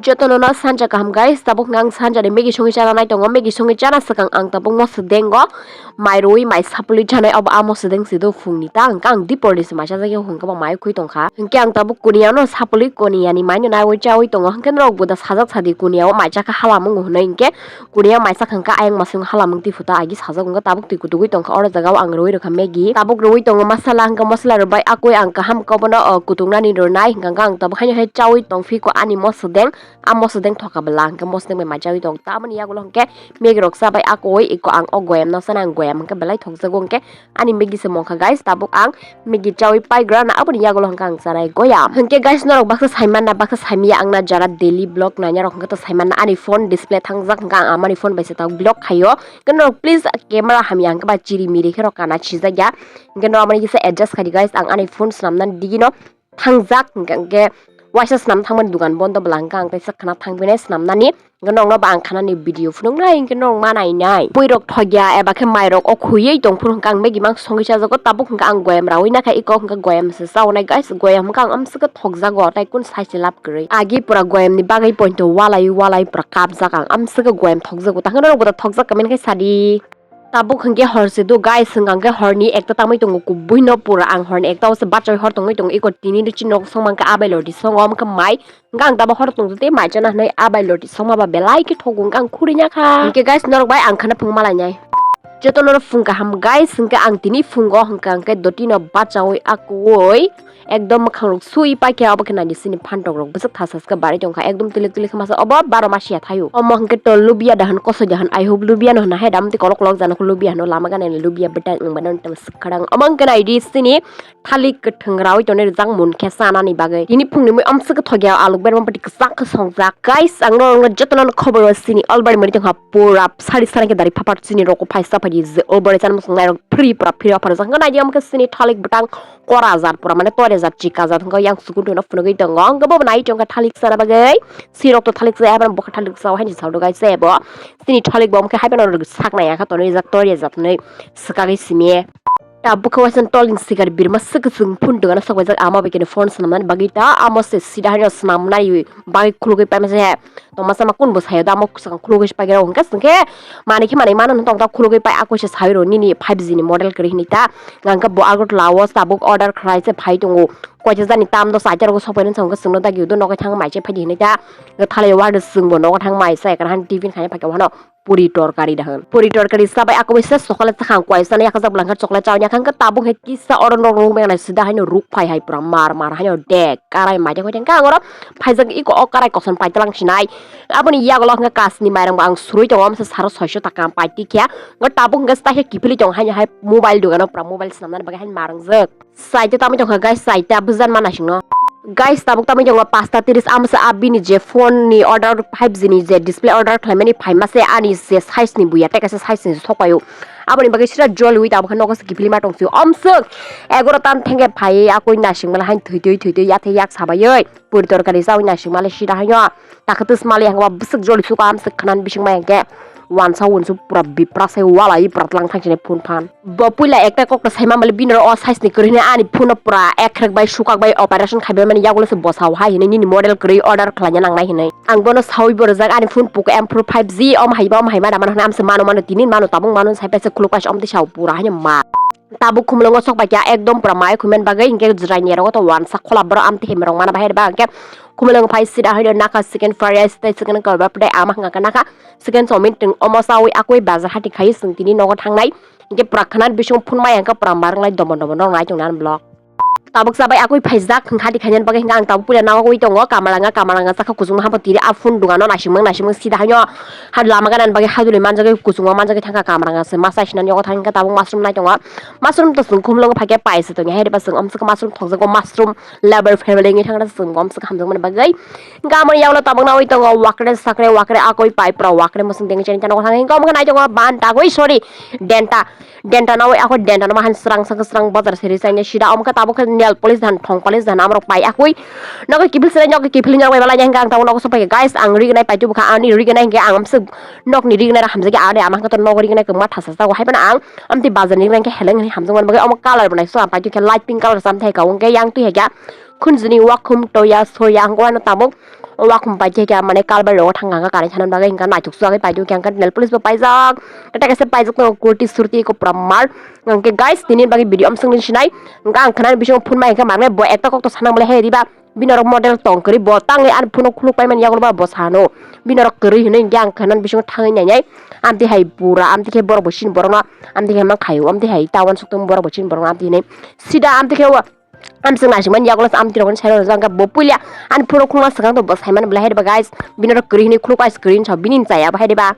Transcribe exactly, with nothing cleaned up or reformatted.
Jotono no sanja kaham guys, tabuk ang sanja ni Maggie songwi chana nai tongo, Maggie songwi chana swkang ang tabuk moso dengo mai rwi mai sapli chanai, obo amo sedeng sido phungni ta ang kang dipor ni se mai chajak ya hwnkhe bo mai khui tongkha, hwnkhe ang tabuk kuniya no sapli kuniya ni mai no naiwi chawi tongo, hwnkhe norok bo da sajak sadi kuniya o mai chakha hala mungo hwnwi hwnkhe kuniya mai chakha hwnkhe ayang masung hala mung tifuta agi sajak wngkha, tabuk twi kutugwi tongkha oro jaga o ang rwi rwkha Maggie, tabuk rwi tongo masala hwnkhe masala rwbai akwi ang kaham khe obono kutung nani rwnai hwnkhe ang tabuk haino hai chawi tongphiko ani moso deng. A moso deng thoka bwla hwnkhe moso deng bai mai chawi tong. Tamoni yagulo hwnkhe Maggie rok chabai akoi iko ang o goyam no sana ang goyam hwnkhe belai thokjago hwnkhe ani Maggie se mongkha guys, tabuk ang Maggie chawi paigra na aboni yagulo hwnkhe ang chanai goyam. Hwnkhe guys norok baksa saimanna baksa saimaya ang na jara daily vlog naina rok hwnkhe to saimanna ani phone display thangjak hwnkhe ang amani phone bai se tabuk vlog khaio. Hwnkhe norok please camera hamya hwnkhe ba chiri miri khe rok kana sijak ya. Hwnkhe norok amani kisa adjust khai di guys, ang ani phone swnamnani digino thangjak hwnkhe, hwnkhe waisa swnam thangmani dugan bondo bwla hwnkhe ang teisa khna thangphinai swnamnani hwnkhe nokno ba ang khanani video phunuknai hwnkhe nok ma nainai. Muirok thokya eba khe mairok o khuyui tongphuru hwnkhe ang Maggie mang songwi chajago, tabuk hwnkhe ang goyam raui nakha iko hwnkhe goyam se chaunai guys, goyam hwnkhe ang amswkhe thokjago tai kun size ni lab kwrwi agi pura goyam ni bagwi pointo walai walai pura kapjak ang amswkhe goyam thokjago, tangkhe norok bo da thokjak comment khe sadi. Tabuk hwnkhe hor se do guys, hwnkha hwnkhe horni ekta tangwi tongo kubui no pura ang horni ekta o se bachawi hor tongwi tongo eko tini ri chini rok song mankha abai lodi songo wngkha mai hwnkha ang tabuk hor tongtwi tei mai chana hwnwi abai lodi songma ba belai khe thogo hwnkha ang khuri nya kha hwnkhe guys norok bai ang khana phung malai nai. Joto norok phung kaham guys hwnkhe ang tini phungo hwnkha hwnkhe doti no bachawi akoi. Ekdom mwkhang rok sui paikhe obo khe naidi sini phantok rok bwswk thasa se barwi tongkha ekdom twilik twilik khe masa obo baro masiya thaio omo hwnkhe to lubia dahan kosoi dahan I hope lubia no hwna hai da amtwi kolok kolok jana khe lubia hwno lama gana ni lubia bwtang wng mano tamo swkang omo hwnkhe naidi sini thalik kwthwng rawi tonwi rijak mun khe chanani bagwi tini phungni mui amswk thokya aluk berma bwtwi kwchak khe songjak guys ang norokno jotono khobor o sini already mani tongkha pura sari sari khe dari phapar sini rokbo phaisa phaidi je already chana muchung nairok free pura free offer rijak hwnkhe naidi omo khe sini thalik bwtang. Kora jat pura mane tore jat chika jat hwnkhe yang sukun thwino phunugwi tongo hwnkhe bobo nai tongkha thalik sana bagwi sirok to thalik saya haino bokha thalik sao haini sao dogai se bo sini thalik bo hwnkhe haino sak nai kha tonwi jak tore jat hwnwi swkagwi simi ta bwkha waisa tolni sikar birma swk swk phun dogano sok baijak ama bai khe phone swnamnani bagwi ta amo se sida haino swnamnai bagwi khulugwi paima se. Tongma sama kun bo sayo da amo swkang khulugwi se paikhe rw hwnkhe swngkhe manwi khe manwi mano tong ta khulugwi pai akoi se sawi rw nini five G ni model kwrwi hinwi ta hwnkhe bo Agartala o tabuk order khlai se phai tongo koita jani tam do chaita rogo sok painani hwnkhe swngno dagi udo nogo thang mai se phaidi hinwi ta thalai o wahdo swngbo nogo thang mai se ekran han tiffin khaina phaikhe wahano puri torkari da hwn puri torkari chabai akoi se chocolate chakhang koi chana yakhajak bwlangkha chocolate chawi yakhang khe tabuk he kisa oro nok rung meng nai sida haino ruk phai hai pura mar mar haino dek karai mai de hoi thangkhe ang oro phaijak iko o karai kosom paitwlang sinai. Aboni yagulo hwnkhe kasni mairang bo ang surui tongo, amsa saro soiso taka ang paitwi khe. Hwnkhe tabuk hwnkhe stahi kiphilwi tongo, haini hai mobile dogano pura mobile swnamnani bagwi haini ma rwngjak. Saita tamwi tongkha guys, saita bwjan ma naisingno. Guys, tabuk tamwi tongo pasta tiris, amsa a bini je phone ni order five G ni je display order khlaimani phaima se ani je size ni buya tei kaisa size ni sok paio. Aboni bagwi sira joliui tabuk khe nogo se kiphilwi ma tongphio. Amswk egaro tam thengkhe phaiwi akoi naisingmala haini thwitwi thwitwi yathai yak sabaiwi. Puri torkari chawi naisingmale sida haino takhatis mali hangba bwswk joli suka amswk khwnani bisingma hwnkhe wansa uansuk pura bipra se walai pura tlang thangsinai phone phan. Bo puila ekta kokno saima mali bini oro o size ni kwrwi hwnwi ani phone no pura ekrek bai sukak bai operation khaibai mani yagulo se bwsao hai hwnwi nini model kwrwi order khlaina nangnai hwnwi. Ang bono sawi bo rijak ani phone Poco M four five G omo haiba omo haima da mano hwnwi amse mano mano tini mano tabuk mano sai paisa khuluk paisa omo twi sao pura haino ma. Tabuk khumulwngo sok bai khe ekdom pura mai khumen bagwi hinkhe jwraini aro to wansa khola borok amtwi himrok mana bahai ba hinkhe khumulwng phai sida haino nakha second fried rice tei second kebab tei ama hwnka khe nakha second chowmin twng omo chawi akwi bazar hati khai chwng tini nogo thangnai hinkhe pura khwnani bisingo phunmaya hinkhe pura marwk lai domon domon rok nai tongna vlog. Tabuk chabai akwi phaijak hati khainani bagwi hinkhe ang tabuk puila nangwi tongo kamalanga kamalanga chakha kuchukma hapo tiri a phone dogano naisingmang naisingmang sida haino. Hai lama gana ni bagwi hadulwi manjagwi kuchukma manjagwi thangkha kamalanga se masa sinani nogo thangkha tabuk mushroom nai tongo. Mushroom to chwng khumulwngo phaikhe paisa tongya hai riba chwng amswk mushroom thokjago mushroom lover family wngwi thangkha chwng bo amswk hamjakmani bagwi. Hinkhe amo yagulo tabuk nangwi tongo wakre sakre wakre akoi pai pura wakre muchung dengwi chani tano thangwi hinkhe omo khe nai tongo ban tagwi sorry denta. Denta no akho denta no mahan srang srang srang bazar seri saini sida omo khe tabuk khe nail polish dan thong polish dan amrok pai akui. Nogo kiphil sere nogo kiphil nyang bai balai hinkhe ang tabuk nogo sopai guys ang rignai paitu bukha ani rignai hinkhe ang amswk nokni rignai hamjak ani ama khe nogo rignai kwma thasa sago hai phano ang amtwi bazar ni rignai khe heleng hinwi hamjak mani bagwi omo colour bo nai so ang paitu khe light pink colour sam thai ka hinkhe yang twi hai khe khunjini wakhum toya soya ang wano tabuk. O wakhum pai khe mane kalbai rogo thang kha kanai thanan bagwi hwnkha naithok suwagwi paidi hwnkha nail polish bo paijak. Tei kaisa paijak tongo kurti surti eko pura mar. Hwnkhe guys tini bagwi video amswk ni sinai. Hwnkha ang khwnani bisingo phone mai hwnkha mangnai bo ekta kok to sanang bole hai riba. Bini norok model tong kwrwi bo tangwi ani phone o khuluk paimani yagulo ba bo sano. Bini norok kwrwi hinwi hwnkhe ang khwnani bisingo thangwi nainai. Amtwi hai pura amtwi khe borok bo sini borokno amtwi khe ma khaio amtwi hai tawan suktung borok bo sini borokno amtwi hinwi sida amtwi khe o. Amswk naisingmani yagulo amtwi rokni side o rijak hwnkhe bo puila ani phone o khulukma swkang to bo saimani bole hai riba guys. Bini norok kwrwi hinwi khuluk pai kwrwi hinwi sa bini chaya bo hai riba.